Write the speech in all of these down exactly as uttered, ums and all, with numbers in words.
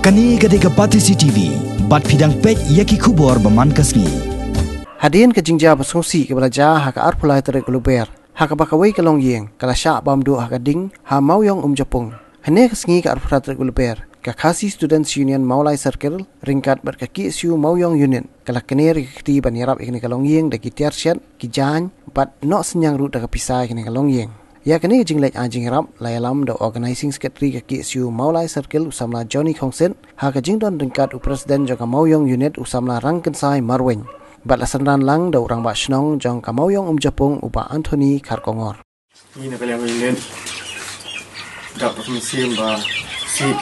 Kane ka dei ka Batesi T V, bad phi dang peit ïa ki khubor ba man ka sngi. Hadien ka jingjia ba sngewsih kaba la jia ha ka arphew lai tarik u Lber, ha kaba kawei ka longïing ka la shah bam duh ha ka ding ha Mawïong Umjapung. Hane ka sngi ka arphew phra tarik u Lber, ka Khasi Students Union Mawlai Circle ryngkat bad ka K S U Mawïong Unit ka la kner ïa ka kti ban ïarap ïa kane ka longïing da ki tiar shet, ki jaiñ, bad noh synñiang ruh da ka pisa ïa kane ka longïing. Ïa kane ka jingleit ai jingïarap la ïalam da u Organising Secretary ka K S U Mawlai Circle u samla Johnny Khongsit, ha ka jingdon ryngkat u President jong ka Mawïong Unit u samla Rangkynsai Marwein. Bad la synran lang da u Rangbah Shnong jong ka Mawïong Umjapung u Bah Anthony Kharkongor. Ngi na ka liang ka unit dap ka mynsiem ba sih,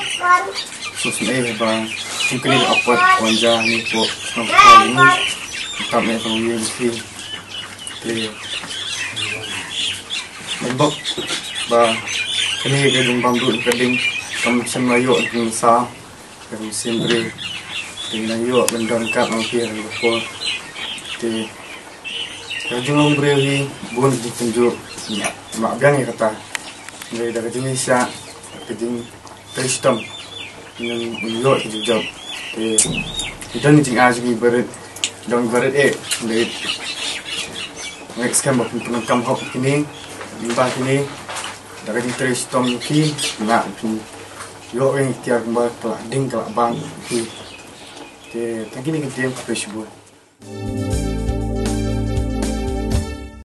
sngewsih ba kum kane ka apot wan jia hangne hapoh shnong Kynthai ngi. Tang ïa ka ïing ki. Te mynbok ba kane ka jingbam duh ka ding kam shym la ïoh ka ding sa. Ka mynsiem briew. Te ngi nang ïoh ban don kat nang phi ha kane ka por. Te ka jinglong briew hi bun ka jingtynjuh. Mah biang ïa kata. Hynrei da ka jingïasyah, ka jingtrei shitom, ngin ïoh ka jingjop. Te ngi don ka jingai jong ngi barit, jong ngi barit eh. Hynrei nga ngeit skhem ba phin pyndonkam hok ïa kine, lyngba kine, da ka jingtrei shitom jong phi, nga phin ïoh ïa ki tiar kumba ka la ding ka la bam ïa phi. Te tang kine ki ktien, khublei shibun.